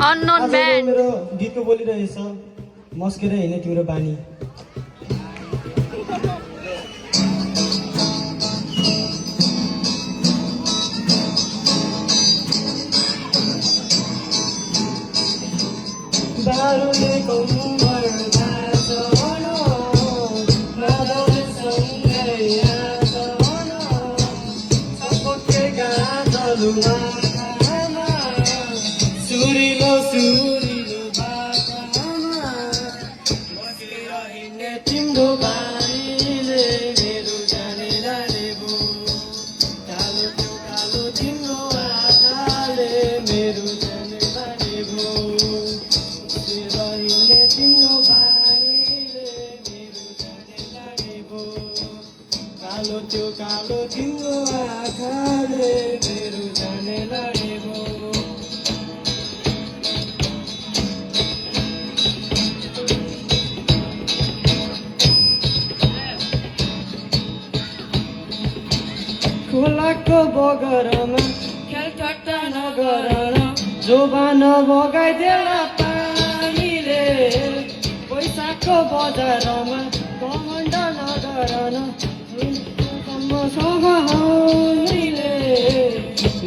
Unknown band. मेरो गीतको बोलिरहेछ मस्केर हिँड्ने तिम्रो बानी दारुले कम्मर थाछ न नदौल सँगै आछ न सपकेका जलुमा खाना सुरिलो सुरिलो बाटामा बसेर हिँड्ने तिम्रो बानीले मेरो जाने लाने भो कालो त्यो कालो तिम्रो आँखाले मेरो जाने लाने भो तिम्रो बानीले मेरो जाने लाने भो कालो त्यो कालो तिम्रो आँखाले मेरो जाने लाने भो खोलाको बगरमा खेलठट्टा नगर जोबान बगाइदेऊ पानीले पैसाको बजारमा घमण्ड नगरन सम्मसँग हामीले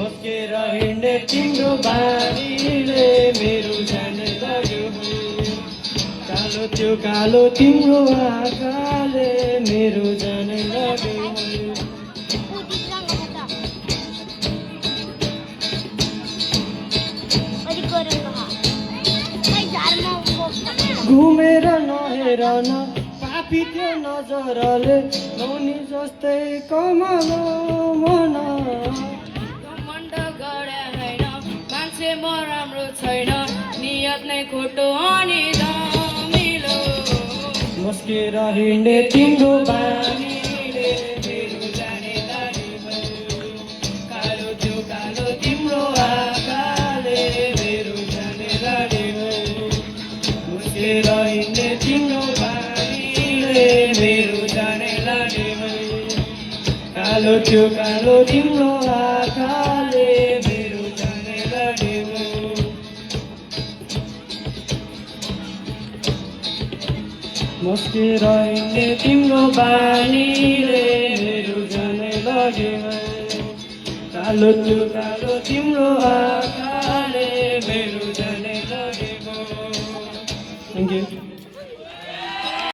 मस्केर हिँड्ने तिम्रो बानीले मेरो जाने लाग्यो कालो त्यो कालो तिम्रो आँखाले मेरो जाने लाग्यो घुमेर नहेर न पापी त्यो नजरले मौनी जस्तै कमलो मन घमण्ड गरे होइन मान्छे म राम्रो छैन नियत नै खोटो अनि धमिलो मस्केर हिँड्ने तिम्रो बानीले मेरो जाने लाने भयो कालो त्यो कालो तिम्रो आँखाले मेरो जाने लाने भयो मस्केर हिँड्ने तिम्रो बानीले मेरो जाने लाने भयो कालो त्यो कालो तिम्रो आँखाले मेरो जाने लाने भयो मस्केर हिँड्ने तिम्रो बानीले मेरो जाने लाग्यो कालो त्यो कालो तिम्रो आँखा